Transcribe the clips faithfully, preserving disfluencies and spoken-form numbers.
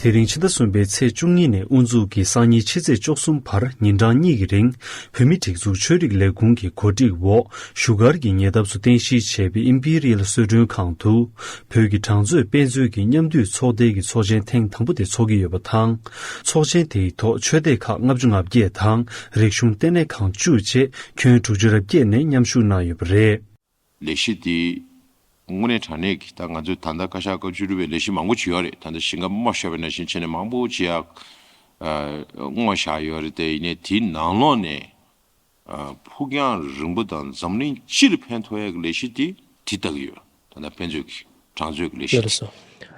དེ་རིང་ཕྱི་ཟླ་གསུམ་པའི་ཚེས་བཅུ་གཉིས་ནས་དབུ་འཛུགས་ཀྱིས་སང་ཉིན་ཕྱི་ཚེས་བཅུ་གསུམ་བར་ཉིན་གྲངས་གཉིས་ཀྱི་རིང་བོད་མིའི་སྒྲིག་འཛུགས་ཆོས་རིག་ལས་ཁུངས་ཀྱི་གོ་སྒྲིག་འོག་བཞུགས་སྒར་གྱི་ཉེ་འདབས་སུ་རྟེན་གཞི་བྱས་པའི་ཨིམ་པི་རི་ཡལ་གསོལ་མགྲོན་ཁང་དུ་བོད་ཀྱི་གྲངས་མཛོད་དཔེ་མཛོད་ཀྱི་མཉམ་འདུས་ཚོགས་སྡེ་གི་ཚོགས་ཆེན་ཐེངས་དང་པོ་དེ་འཚོགས་ཀྱི་ཡོད་པ་དང་། ཚོགས་ཆེན་དེའི་ཐོག་ཆོས་སྡེ་ཁག་ལྔ་བཅུ་ང་བརྒྱད་དང་རིག་གཞུང་ལྟེ་གནས་ཁང་བཅུ་བཅས་ཁྱོན་དྲུག་ཅུ་རེ་བརྒྱད་ནས་མཉམ་ཞུགས་གནང་ཡོད་པ་རེད། ལས་གཞི་འདི་དངོས་གནས་དྲང་གནས་ཀྱི་ད་ང་ཚོའི་ད་ལྟ་བཀའ་ཤག་སྐབས་བཅུ་དྲུག་པའི་ལས་གཞི་མང་པོ་ཅིག་ཡོད་རེད། ད་ལྟ་ཞིང་ཁ་རྨོ་བཞག་པ་ནང་བཞིན་བྱས་ནས་མང་པོ་ཅིག་ཡ་ཨ་བསྔོགས་བཞག་ཡོད་རེད་དེ། ཡིན་ནའི་དེའི་ནང་ལོགས་ནས་ཨ་ཕུགས་རྒྱང་རིང་པོ་དང་འཛམ་གླིང་སྤྱི་ལ་ཕན་ཐོགས་ཡག་གི་ལས་གཞི་འདི་འདི་ལྟ་གི་ཡོད། ད་ལྟ་དཔེ་མཛོད་ཀྱི་གྲངས་མཛོད་ཀྱི་ལས་གཞི་ལགས་སོ།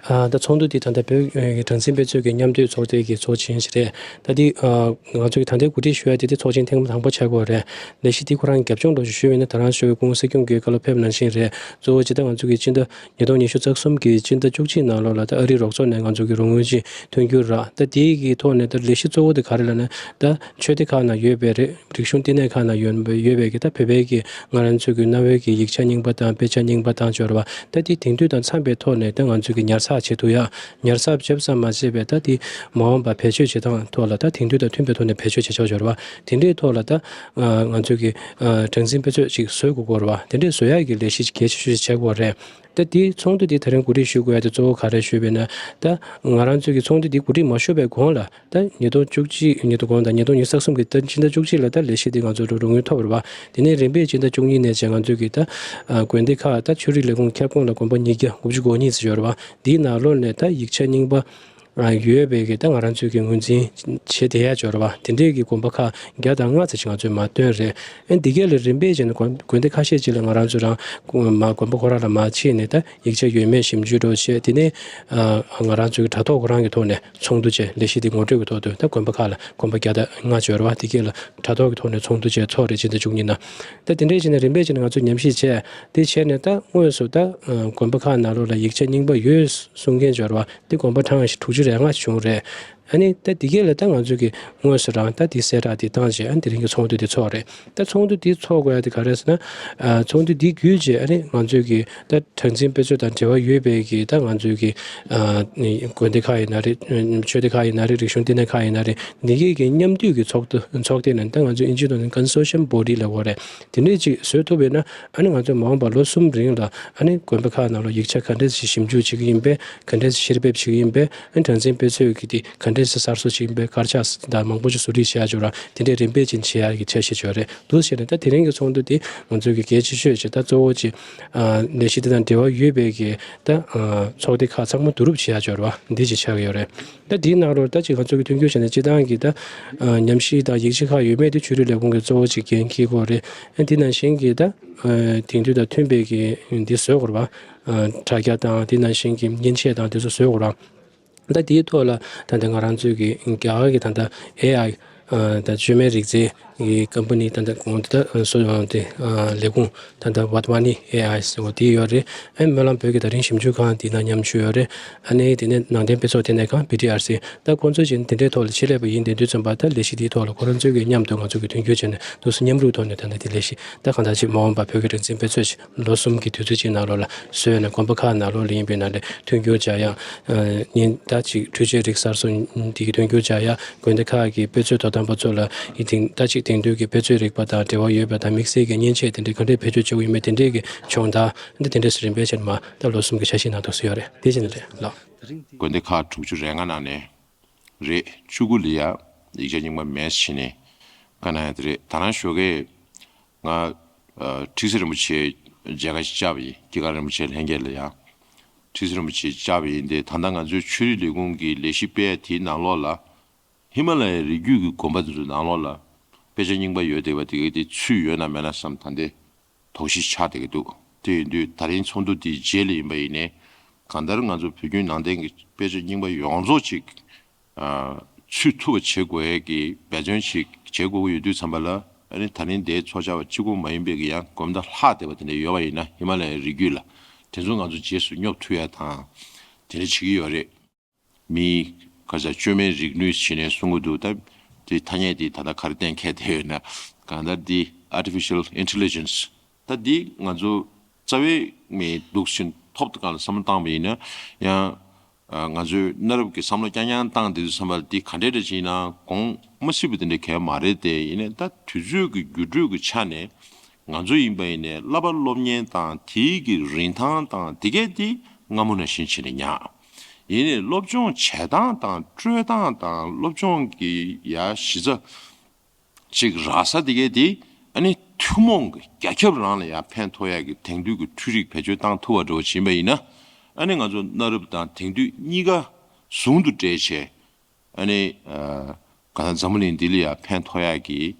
ཨ་ད་ཚོགས་འདུ་འདི་ད་ལྟ་བོད་ཨ་གྲངས་འཛིན་དཔེ་མཛོད་ཀྱི་མཉམ་འདུས་ཚོགས་སྡེ་གི་ཚོགས་ཆེན་ཞིག་རེད། ད་འདི་ཨ་ང་ཚོ་གི་ད་ལྟའི་གོ་སྒྲིག་ཞུ་ཡ་དེ་འདི་ཚོགས་ཆེན་ཐེངས་དང་པོ་ཆགས་ཀྱི་ཡོད་རེད། ལས་གཞི་འདི་ཁོ་རང་རྒྱབ་ལྗོངས་ལོགས་ཤིག་ཞུས་པ་ཡིན་ན། ད་རང་ཞུ་བའི་སྐུ་ངོ་སྲིད་སྐྱོང་གི་བཀའ་སློབ་ཕེབས་ནང་བཞིན་རེད། གཙོ་བོ་ཇི་ལྟར་ང་ཚོ་གི་སྤྱི་ཟླ་ཉིས་སྟོང་ཉི་ཤུ་རྩ་གསུམ་གི་སྤྱི་ཟླ་བཅུ་གཅིག་ནང་ལོགས་ལ་ད་ཨ་རིའི་རོགས་ཚོགས་ནས་ང་ཚོ་གི་རོགས་དངུལ་ཅིག་ཐོན་རྒྱུ་ར། ད་དེའི་གི་ཐོག་ནས་ད་ལས་གཞི་གཙོ་བོ་དེ་ག་རེ་ལབ་ན། ད་ཆོས་སྡེ་ཁག་ནང་ཡོད་པའི་རེད། རིག་གཞུང་བསྟི་གནས་ཁག་ནང་ཡོད་པའི་ཡོད་པའི་གི་ད་བོད་པའི་གི་ང་རང་ཚོའི་གི་གནའ་བོའི་གི་ཡིག་ཆ་རྙིང་པ་དང་དཔེ་ཆ་རྙིང་པ་དང་སྦྱོར་བ། ད་དེ་དེང་དུས་དང་འཚམས་པའི་ཐོག་ནས་ད་ང་ཚོའི་གི་ཉར་ཚགས་བྱེད་ཐུབ་ཡ། ཉར་ཚགས་བྱེད་ཙམ་མ་བྱས་པའི་ད་དེ་མ་འོངས་པ་བེད་སྤྱོད་བྱེད་སྟངས་ཐོག་ལ་ད་དེང་དུས་དང་མཐུན་པའི་ཐོག་ནས་བེད་སྤྱོད་བྱེད་ཆོག་སྦྱོར་བ། དེ་འདྲའི་ཐོག་ལ་ད་ང་ཚོའི་གི་གྲངས་འཛིན་དཔེ་མཛོད་ཅིག་བཟོ་དགོས་སྐོར་བ། དེ་འདྲའི་བཟོ་ཡ་གི་ལས་གཞི་གལ་ཆེ་ཤོས་ཤིག་བྱེད་དགོས་རེད། ད་དེའི་ཚོགས་འདུ་དེ་ད་རིང་གོ་སྒྲིག་ཞུ་དགོས་ཡ་དེ་གཙོ་བོ་ག་རེ་ཞུས་པས་ན། ད་ང་རང་ཚོའི་གི་ཚོགས་འདུ་དེ་གོ་སྒྲིག་མ་ཞུ་བའི་གོང་ལ་ད་ཉིས་སྟོང་བཅུ་གཅིག་ཉིས་སྟོང་གོང་དང་ཉིས་སྟོང་ཉི་ཤུ་རྩ་གསུམ་གི་ད་སྤྱི་ཟླ་བཅུ་གཅིག་ལ་ད་ལས་གཞི་དེ་ང་ཚོ་རོགས་དངུལ་ཐོབ་རེད་བ། དེ་ནས་རིམ་པས་སྤྱི་ཟླ་བཅུ་གཉིས་ནས་བྱས་ང་ཚོའི་གི་ད་དགོན་སྡེ་ཁག་ད་ཆོས་རིག་ལས་ཁུངས་ཁྱབ་ཁོངས་ལ་དགོན་པ་ཉིས་བརྒྱ་དགུ་བཅུ་གོ་གཉིས་ཙམ་ཡོད་རེད་བ། འདིའི་ནང་ལོགས་ནས་ད་ཡིག་ཆ་རྙིང་པ་ཡོད་པའི་གི་ད་ང་རང་ཚོའི་གི་ངོས་འཛིན་བྱེད་བསྡད་ཡ་ཡོད་རེད་བ། དེ་འདྲའི་གི་དགོན་པ་ཁག་བརྒྱ་དང་ལྔ་ཙམ་ཞིག་ང་ཚོས་མར་བཏོན་རེད། ཨ་འདི་གས་ལ་རིམ་པས་བྱས་ནས་དགོན་དགོན་སྡེ་ཁ་ཤས་ཅིག་ལ་ང་རང་ཚོ་རང་མ་དགོན་པ་ཁོ་རང་ལ་མར་ཕྱིན་ནས་ད་ཡིག་ཆ་ཡོད་མེད་ཞིབ་འཇུག་འདྲ་བོ་བྱས། དེ་ནས་ང་རང་ཚོའི་དྲ་ཐོག་ཁོ་རང་གི་ཐོག་ནས་ཚོགས་འདུ་བྱས། ལས་གཞི་འདི་ངོ་སྤྲོད་ཀྱི་ཐོག་ཏུ་ད་དགོན་པ་ཁག་ལ་དགོན་པ་བརྒྱ་དང་ལྔ་ཅིག་ཡོད་རེད་བ། དེ་གས་ལ་དྲ་ཐོག་གི་ཐོག་ནས་ཚོགས་འདུ་བྱས་ཚོགས་རེད། སྤྱི་ཟླ་བཅུ་གཉིས་ནང་། ད་དེ་འདྲས་བྱས་ནས་རིམ་པས་བྱས་ནས་ང་ཚོས་ཉམས་ཞིབ་བྱས། དེ་བྱས་ནས་ད་དངོས་སུ་ད་དགོན་པ་ཁག་ནང་ལོགས་ལ་ཡིག་ཆ་རྙིང་པ་ཡོད་གསུང་མཁན་ཡོད་རེད་བ། དེ་དགོན་པ་གྲངས་དྲུག་ཅུ་རེ་ལྔ་བྱུང་རེད། ཨ་ནི་ད་དེ་གས་ལ་ད་ང་ཚོས་ཀྱི་དངོས་སུ་རང་ད་དེ་གསལ་བསྒྲགས་དེ་བཏང་བྱས། ཨ་ནི་དེ་རིང་གི་ཚོགས་འདུ་དེ་ཚོགས་རེད། ད་ཚོགས་འདུ་དེ་ཚོགས་དགོས་ཡ་དེ་ག་རེ་ཟེར་ན། ཨ་ཚོགས་འདུ་དེ་བརྒྱུད་བྱས་ཨ་ནི་ང་ཚོས་ཀྱི་ད་གྲངས་འཛིན་དཔེ་མཛོད་དང་འབྲེལ་བ་ཡོད་པའི་གི་ད་ང་ཚོས་ཀྱི་ཨ་ནི་དགོན་སྡེ་ཁག་ཡིན་ན་རེད། ཆོས་སྡེ་ཁག་ཡིན་ན་རེད། རིག་གཞུང་བསྟི་གནས་ཁག་ཡིན་ན་རེད། འདི་གའི་གི་མཉམ་འདུས་ཀྱི་ཚོགས་འདུ་ཚོགས་སྡེ་ནང་ད་ང་ཚོས་ཨིན་ཇིའི་ཐོག་ནས་consortium body ལབ་དགོས་རེད། དེ་འདྲས་ཅིག་བཟོས་ཐུབ་པས་ན། ཨ་ནི་ང་ཚོས་མ་འོངས་པ་ལོ་གསུམ་རིང་ལ་ཨ་ནི་དགོན་པ་ཁག་ནང་ལ་ཡིག་ཆ་ག་འདྲས་ཞིག་ཞིབ་འཇུག་བྱེད་ཀྱི་ཡིན་པས། ག་འདྲས་ཞིག་བཤེར་འབེབས་བྱེད་ཀྱི་ཡིན་པས། ཨ་ནི་གྲངས་འཛིན་དཔེ་མཛོད་ཀྱི་དེ་ག་འདྲས་ཞིག་གསར་བཟོ་བྱེད་ཀྱི་ཡིན་པས། དཀར་ཆག་དང་མང་པོ་ཞིག་བཟོ་སྒྲིག་བྱེད་ཡ་ཅིག་ཡོད་ར། དེ་འདྲས་རིམ་པས་ཅིག་བྱེད་ཡ་གི་འཆར་གཞི་ཅིག་ཡོད་རེད། འདུག་བྱས་ནས་ད་དེ་རིང་གི་ཚོགས་འདུ་དེ་ང་ཚོའི་གི་གལ་ཆེ་ཤོས་ཅིག་ད་གཙོ་བོ་ཅིག་ཨ་ལས་གཞི་དེ་དང་འབྲེལ་བ་ཡོད་པའི་གི་ད་ཨ་ཚོགས་སྡེ་ཁག་ཚང་མ་བསྡུ་རུབ་བྱེད་ཡ་ཅིག་ཡོད་ར། འདི་ཅིག་ཆགས་ཀྱི་ཡོད་རེད། ད་འདིའི་ནང་ལོགས་ད་ཅིག་ང་ཚོ་གི་མཐུན་འགྱུར་བྱས་ནས་སྤྱི་བཏང་གི་ད་ཨ་ཉམས་ཞིབ་དང་ཡིག་ཆ་ཁག་ཡོད་མེད་དེ་ཆོས་རིག་ལས་ཁུངས་ཀྱི་གཙོ་བོ་ཅིག་འགན་འཁྱེར་དགོས་རེད། ཨ་འདི་ནང་བཞིན་གྱི་ད་ཨ་དེང་དུས་དང་མཐུན་པའི་གི་འདི་བཟོ་དགོས་རེད་པ། ཨ་དྲ་རྒྱ་དང་དེ་ནང་བཞིན་གྱི་མཉེན་ཆས་དང་དེ་ཚོ་བཟོ་དགོས་རེད། ད་དེའི་ཐོག་ལ་ད་ལྟ་ང་རང་ཚོའི་གི་རྒྱ་གར་གྱི་ད་ལྟ་ཨེ་ཨའི་ཨ་ད་བཅོས་མའི་རིག་རྩལ་གྱི་ཀམ་པ་ནི་ད་ལྟ་གོང་དེ་ད་སོ་ཡོང་དེ་ཨ་ལས་ཁུངས་ད་ལྟ་ཝཱ་ཏ་ཝཱ་ནི་ཨེ་ཨའི་ཟེར་བ་དེ་ཡོད་རེད། ཨ་སྨོན་ལམ་བོད་ཀྱི་དེང་རབས་ཞིབ་འཇུག་ཁང་དེ་ན་མཉམ་ཞུགས་ཡོད་རེད། ཨ་ནི་དེ་ནས་ནང་བསྟན་དཔེ་ཚོགས་ལྟེ་གནས་ཁང་བི་ཊི་ཨར་སི་ད་ཁོང་ཚོ་ཅིག་དེ་འདྲའི་ཐོག་ལ་ཆེད་ལས་པ་ཡིན། དེ་དུས་ཙམ་པ་ད་ལས་གཞི་དེའི་ཐོག་ལ་ཁོ་རང་ཚོའི་གི་མཉམ་དུ་ང་ཚོ་གི་མཐུན་འགྱུར་བྱས་ནས་འདུག་སེ་མཉམ་རུབ་ཐོག་ནས་ད་ལྟ་དེ་ལས་གཞི་ད་གང་ལྟར་ཅིག་མ་འོངས་པ་བོད་ཀྱི་རིག་འཛིན་དཔེ་མཛོད་ཅིག་ལོ་གསུམ་གྱི་དུས་ཚོད་ཅིག་ནང་ལོགས་ལ་བཟོས་ནས་དགོན་པ་ཁག་ནང་ལོགས་ལ་ཡིན་པའི་ནང་ལ་མཐུན་འགྱུར་བྱ་ཡག་ཨ་ཉིན་ད་ཅིག་འཕྲུལ་ཆས་རིགས་གསར་བཟོ་དེ་གི་མཐུན་འགྱུར་བྱ་ཡག་དགོན་སྡེ་ཁག་གི་དཔེ་མཛོད་དོ་དམ་པ་ཚོ་ལ་ཡིན་ད་ཅིག་དེང་དུས་ཀྱི་དཔེ་མཛོད་རིག་པ་དང་འབྲེལ་བ་ཡོད་པ་དང་དམིགས་བསལ་གྱི་མཉེན་ཆས་དེ་འདྲའི་ག་འདྲས་བེད་སྤྱོད་བྱེད་དགོས་ཡོད་མེད་དེ་འདྲས་ཀྱི་སྦྱོང་བརྡར་འདི་དེ་འདྲས་སུ་རིམ་པས་བྱས་ནས་མར་ད་ལོ་གསུམ་གྱི་འཆར་གཞི་ནང་འདུག་སེ་ཡོད་རེད། དེ་བཞིན་རེད་ལགས། དགོན་སྡེ་ཁག་དྲུག་ཅུ་རེ་ལྔ་ནང་ནས་རེད། བཅུ་དགུ་ལ་ཡ་ཡིག་ཆ་རྙིང་པ་མེད་ཟེར་ནས་བཀའ་གནང་ཡ་དེ་རེད། ད་རང་ཞོགས་ཀས་ང་ཨ་ཁྲི་ཟུར་རིན་པོ་ཆེ་མཇལ་ཁ་ཞིག་བཅར་བ་ཡིན། སྐྱེས་སྐར་རིན་པོ་ཆེ་ལྷན་རྒྱས་ལ་ཡ་ཁྲི་ཟུར་རིན་པོ་ཆེ་བཅར་བ་ཡིན་ཏེ། ད་ལྟ་ང་ཚོའི་ཆོས་རིག་ལས་ཁུངས་ཀྱི་ལས་གཞི་སྤེལ་ཡ་དེའི་ནང་ལོགས་ལ་ཧི་མ་ལ་ཡའི་རི་རྒྱུད་ཀྱི་དགོན་པ་དེ་ཚོའི་ནང་ལོགས་ལ་དཔེ་ཆ་རྙིང་པ་ཡོད་བསྡད་པ་དེ་གའི་དེ་ཚུད་ཡོད་ན་མེད་ན་བསམ། ད་ལྟའི་དོགས་གཞི་ཆགས་བསྡད་ཀྱི་འདུག་དེ་ཡིན་དུས་ད་རིང་ཚོགས་འདུ་དེའི་རྗེས་ལ་ཡིན་པ་ཡིན་ནའི་གང་ལྟར་ང་ཚོ་བོད་བརྒྱུད་ནང་བསྟན་གྱི་དཔེ་ཆ་རྙིང་པ་ཡོངས་རྫོགས་ཅིག་ཨ་ཚུད་ཐུབ་པ་བྱེད་དགོས་ཡས་ཀྱི་འབད་བརྩོན་ཅིག་བྱེད་དགོས་ཀྱི་ཡོད་དུས་ཙམ་པ་ལ། ཨ་ནི་ད་རིང་འདིའི་ཚོགས་བཅར་བ་གཅིག་པོ་མ་ཡིན་པའི་གི་ཡང་དགོན་པ་ལྷག་བསྡད་པ་དེ་འདྲ་ཡོད་པ་ཡིན་ན་ཧི་མ་ལ་ཡའི་རི་རྒྱུད་ལ་དེ་ཚོ་ང་ཚོ་རྗེས་སུ་སྙོབ་ཐུབ་ཡ་དང་དེ་འདྲ་བྱེད་ཀྱི་ཡོད་རེད། མིའི་ཁ་ས་བཅོས་མའི་རིག་ནུས་ཟེར་ནས་གསུང་གི་འདུག་ད་དེ་ཐ་སྙད་དེ་ད་ལྟ་ག་རེ་གཏན་འཁེལ་བསྡད་ཡོད་ན། གང་ལྟར་འདི་artificial intelligence ད་འདི་ང་ཚོ་རྩ་བའི་མི་འདུག་ཕྱིན་ཐོབ་ཐང་ལ་བསམ་བློ་བཏང་བ་ཡིན་ན་ཡང་ ང་ཚོས་གནའ་རབས་ཀྱི་བསམ་བློ་རྐྱང་རྐྱང་བཏང་བསྡད་དུས་ཙམ་པ་ལ་འདི་ག་འདྲས་འདྲ་ཅིག་ཡིན་ན་དགོངས་མ་སྲིད་པ་དེ་འདྲ་གལ་མ་རེད་དེ། ཡིན་ནའི་ད་དུས་ཚོད་ཀྱི་འགྱུར་འགྲོས་ཀྱི་ཆ་ནས་ང་ཚོ་ཡིན་པ་ཡིན་ནའི་བསླབ་པ་སློབ་གཉེར་དང་དེའི་གི་རིན་ཐང་དང་དེ་གས་དེ་སྔ་མོ་ནང་བཞིན་བྱས་ནས་ཉར། ཡིན་ནའི་སློབ་སྦྱོང་བྱེད་སྟངས་དང་སྤྲོད་སྟངས་དང་སློབ་སྦྱོང་གི་ཡ་གཞི་རྩ་ཅིག་རག་ས་དེ་གས་དེ་ཨ་ནི་ཐུན་མོང་གི་རྒྱ་ཁྱབ་རང་ལ་ཡང་ཕན་ཐོགས་ཡག་གི་དེང་དུས་ཀྱི་འཕྲུལ་རིག་བེད་སྤྱོད་བཏང་ཐུབ་པ་འདྲ་བོ་ཡིན་པ་ཡིན་ན། ཨ་ནི་ང་ཚོ་གནའ་རབས་དང་དེང་དུས་གཉིས་ཀ་ཟུང་དུ་འབྲེལ་བྱས། ཨ་ནི་ཨ་ག་ན་འཛམ་བུ་གླིང་འདི་ལ་ཡང་ཕན་ཐོགས་ཡག་གི་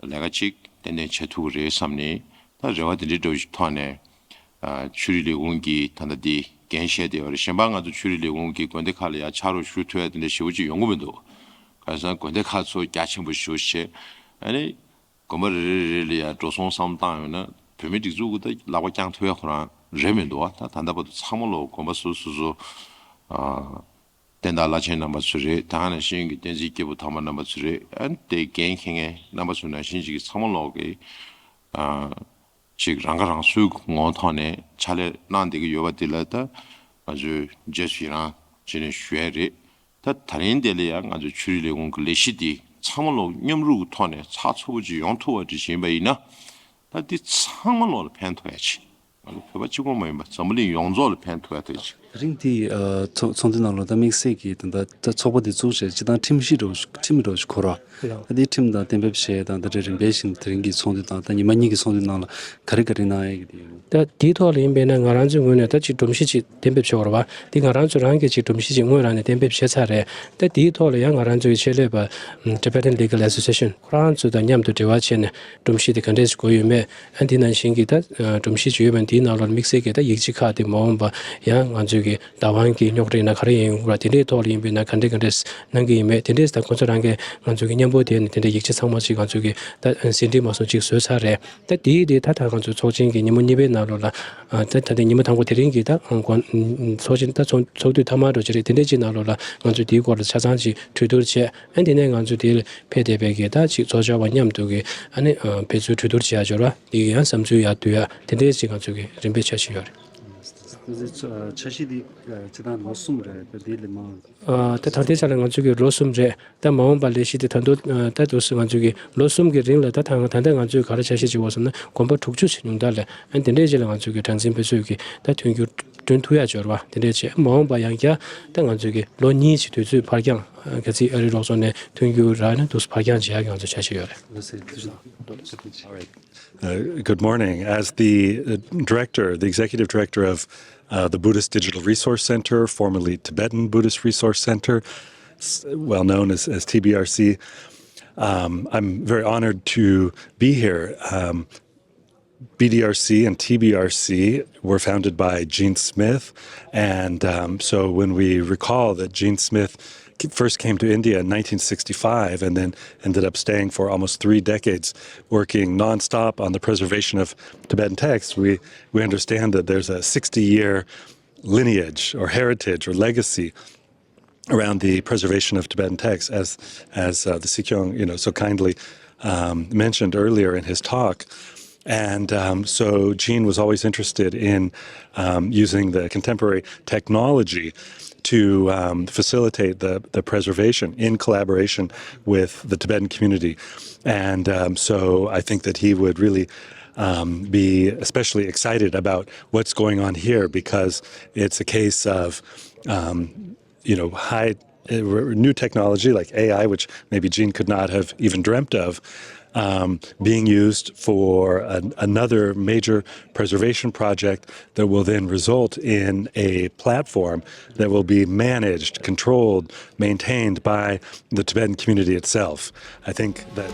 ལས་ཀ་ཅིག་ཏན་ཏན་བྱེད་ཐུབ་ཀྱི་རེད་བསམ་ནས། ད་རེ་བ་དེ་འདྲའི་འདྲ་བོ་ཞིག་ཐོག་ནས་ཨ་ཆོས་རིག་ལས་ཁུངས་ཀྱིས་ད་ལྟ་འདི་འགན་བཞེས་བསྡད་ཡོད་རེད། གཞན་པ་ང་ཚོ་ཆོས་རིག་ལས་ཁུངས་ཀྱི་དགོན་སྡེ་ཁག་ལ་ཡང་ཕྱག་རོགས་ཞུ་ཐུབ་ཡ་དེ་འདྲ་ཞེ་པོ་ཅིག་ཡོང་གི་མི་འདུག་ག་རེ་ཟེར་ན་དགོན་སྡེ་ཁག་ཚོ་རྒྱ་ཆེན་པོ་ཞེ་པོ་ཅིག་བྱས། ཨ་ནི་དགོན་པ་རེ་རེ་རེ་ལ་ཡང་འགྲོ་སོང་བསམ་བཏང་ཡོང་ན་བོད་མིའི་སྒྲིག་འཛུགས་ཀྱི་ད་ལག་པ་བརྐྱང་ཐུབ་ཡ་ཁོ་རང་རེད་མི་འདུག་བ། ད་ད་ལྟ་བར་དུ་ཚང་མ་ལོ་དགོན་པ་སོ་སོ་སོ་ཨ་བསྟན་བདག་བླ་ཆེན་རྣམ་པ་ཚོ་རེད། ད་ག་ནང་བཞིན་གྱི་བསྟན་འཛིན་སྐྱེས་བུ་དམ་པ་རྣམ་པ་ཚོ་རེད། ཨ་ནི་དེ་འགན་འཁྱེར་མཁན་རྣམ་པ་ཚོ་ནང་བཞིན་ཅིག་གི་ཚང་མ་ལོག་གི་ཨ་ཅིག་རང་ཁ་རང་གསོའི་ངོ་ཐོག་ནས་ཕྱག་ལས་གནང་བསྡད་ཀྱི་ཡོད་པ་འདི་ལ་ད་ང་ཚོས་རྗེས་སུ་ཡི་རང་བྱས་ནས་ཞུ་ཡ་རེད། ད་ད་རིང་འདི་ལ་ཡང་ང་ཚོའི་ཆོས་རིག་ལས་ཁུངས་ཀྱི་ལས་གཞི་འདི་ཚང་མ་ལོག་མཉམ་རུབ་ཀྱི་ཐོག་ནས་ཚགས་ཚུད་པོ་ཅིག་ཡོང་ཐུབ་པ་འདྲ་ཞིག་ཡིན་པ་ཡིན་ན། ད་འདི་ཚང་མ་ལོག་ལ་ཕན་ཐོགས་ཡ་ཅིག་ང་ཚོ་བོད་པ་གཅིག་པོ་མ་ཡིན་པ་འཛམ་བུ་གླིང་ཡོངས་རྫོགས་ལ་ཕན་ཐོགས་ཡ་ཐག་ཆོད། དེ་རིང་འདི་ཨ་ཚོགས་ཚོགས་འདུ་ནང་ལ་ད་དམིགས་བསལ་གྱིས་ད་ད་ད་ཚོགས་པ་འདི་བཙུགས་བྱས་སྤྱིར་བཏང་ཁྲིམས་གཞི་འདྲ་བོ་ཞིག་ཁྲིམས་འདྲ་བོ་ཞིག་འཁོར་བ། ད་འདི་ཁྲིམས་དང་གཏན་འབེབས་བྱས་དང་ད་རེས་རིམ་པས་བཞིན་དེ་རིང་གི་ཚོགས་འདུ་དང་ད་ཉི་མ་གཉིས་ཀྱི་ཚོགས་འདུ་ནང་ལ་ག་རེ་ག་རེ་གནང་ཡ་གི་དེ་ཡིན། ད་དེའི་ཐོག་ལ་ཡིན་པས་ན་ང་རང་ཚོའི་ངོས་ནས་ད་ཅིག་སྒྲོམ་གཞི་ཅིག་གཏན་འབེབས་བྱས་པ་རེད་བ། འདི་ང་རང་ཚོ་རང་གིས་ཅིག་སྒྲོམ་གཞི་ཅིག་སྔོན་རང་ནས་གཏན་འབེབས་བྱས་ཚར་རེད། ད་དེའི་ཐོག་ལ་ཡང་ང་རང་ཚོའི་ཆེད་ལས་པ་Tibetan Legal Association ཁོ་རང་ཚོ་དང་མཉམ་དུ་འབྲེལ་བ་བྱས་ནས་སྒྲོམ་གཞི་དེ་ག་འདྲས་ཞིག་དགོས་ཡོད་མེད། ཨ་འདི་ནང་བཞིན་གྱི་ད་སྒྲོམ་གཞི་ཅིག་ཡོད་པ་འདིའི་ནང་ལོགས་དམིགས་བསལ་གྱི་ད་ཡིག་ཆ་ཁག་དེ་མ་འོངས་པ་ཡང་ང་ཚོས་ཀྱི་བདག་དབང་གི་རྙོག་དྲ་ཡིན་ན་ག་རེ་ཡིན་དགོས་ར་དེ་འདྲའི་ཐོག་ལ་ཡིན་པས་ན་ག་འདྲས་ག་འདྲས་གནང་གི་ཡིན་མེད་དེ་འདྲས་ད་ཁོ་ཚོ་རང་གིས་ང་ཚོ་གི་མཉམ་པོ་དེ་ནས་དེ་འདྲའི་ཡིག་ཆ་ཚང་མ་ཅིག་ང་ཚོ་གི་ད་ཟིན་བྲིས་མ་སོང་ཅིག་བཟོས་ཚར་རེད། ད་དེའི་དེ་ད་ད་ང་ཚོ་ཚོགས་ཆེན་གྱི་ཉིན་མོ་གཉིས་པའི་ནང་ལོགས་ལ་ད་ད་ལྟ་ཉིན་མོ་དང་པོ་དེ་རིང་གི་ད་ཚོགས་ཆེན་ད་ཚོགས་ཚོགས་དུས་ཐ་མ་འགྲོ་ཅི་རེད་དེ་འདྲས་ཅིག་ནང་ལོགས་ལ་ང་ཚོ་དེའི་སྐོར་ལ་ཆ་ཚང་ཅིག་གྲོས་བསྡུར་བྱས། ཨ་འདི་ནས་ང་ཚོ་དེར་ཕེབས་བསྡད་པའི་གི་ད་ཅིག་ཚོགས་བཅར་བ་མཉམ་དུ་གི་ཨ་ནི་ཕན་ཚུན་གྲོས་བསྡུར་བྱེད་ཡ་འབྱོར་བ་འདི་གི་ཡང་བསམ་ཚུལ་ཡར་བསྡུ་ཡ་དེ་འདྲས་ཅིག་ང་ཚོ་གི་རིམ་པས་འཆར་བཞིན་ཡོད་རེད། འཆར་གཞི་འདི་སྤྱི་བཏང་ལོ་གསུམ་རེད་ད་འདི་ལས་མང་། ད་ད་ལྟའི་ཆ་ལ་ང་ཚོ་གི་ལོ་གསུམ་རེད། ད་མ་འོངས་པ་ལས་གཞི་དེ་ད་དུང་ད་དུང་ང་ཚོ་གི་ལོ་གསུམ་གི་རིང་ལ་ད་ད་ད་ལྟ་ང་ཚོས་ག་རེ་འཆར་གཞི་བྱེད་དགོས་སོང་ན་དགོན་པ་དྲུག་ཅུ་ཞིག་ཉུང་མཐའ་ལ་ཨ་དེ་འདྲས་ཅིག་ལ་ང་ཚོ་གི་གྲངས་འཛིན་དཔེ་མཛོད་ཀྱི་ད་མཐུན་འགྱུར་བསྐྲུན་ཐུབ་ཡ་འབྱོར་བ་དེ་འདྲས་བྱས། མ་འོངས་པ་ཡང་བསྐྱར་ད་ང་ཚོ་གི་ལོ་གཉིས་ཀྱི་དུས་ཚོད་ཕར་འགྱངས་གལ་སྲིད་ཨ་རི་རོགས་ཚོགས་ནས་མཐུན་འགྱུར་རག་ན་འདུག་ཕར་འགྱངས་བྱེད་ཡ་གི་ང་ཚོ་འཆར་གཞི་ཡོད་རེད། All right. Uh, good morning. As the uh, director, the executive director of uh, the Buddhist Digital Resource Center, formerly Tibetan Buddhist Resource Center, s- well known as, as T B R C, um, I'm very honored to be here. Um, B D R C and T B R C were founded by Gene Smith. And um, so when we recall that Gene Smith first came to India in nineteen sixty-five and then ended up staying for almost three decades working nonstop on the preservation of Tibetan texts, we, we understand that there's a sixty year lineage or heritage or legacy around the preservation of Tibetan texts, as as uh, the Sikyong, you know, so kindly um, mentioned earlier in his talk. And um, so Gene was always interested in um, using the contemporary technology to um, facilitate the, the preservation in collaboration with the Tibetan community. And um, so I think that he would really um, be especially excited about what's going on here because it's a case of um, you know, high uh, new technology like A I, which maybe Gene could not have even dreamt of, um, being used for an, another major preservation project that will then result in a platform that will be managed, controlled, maintained by the Tibetan community itself. I think that.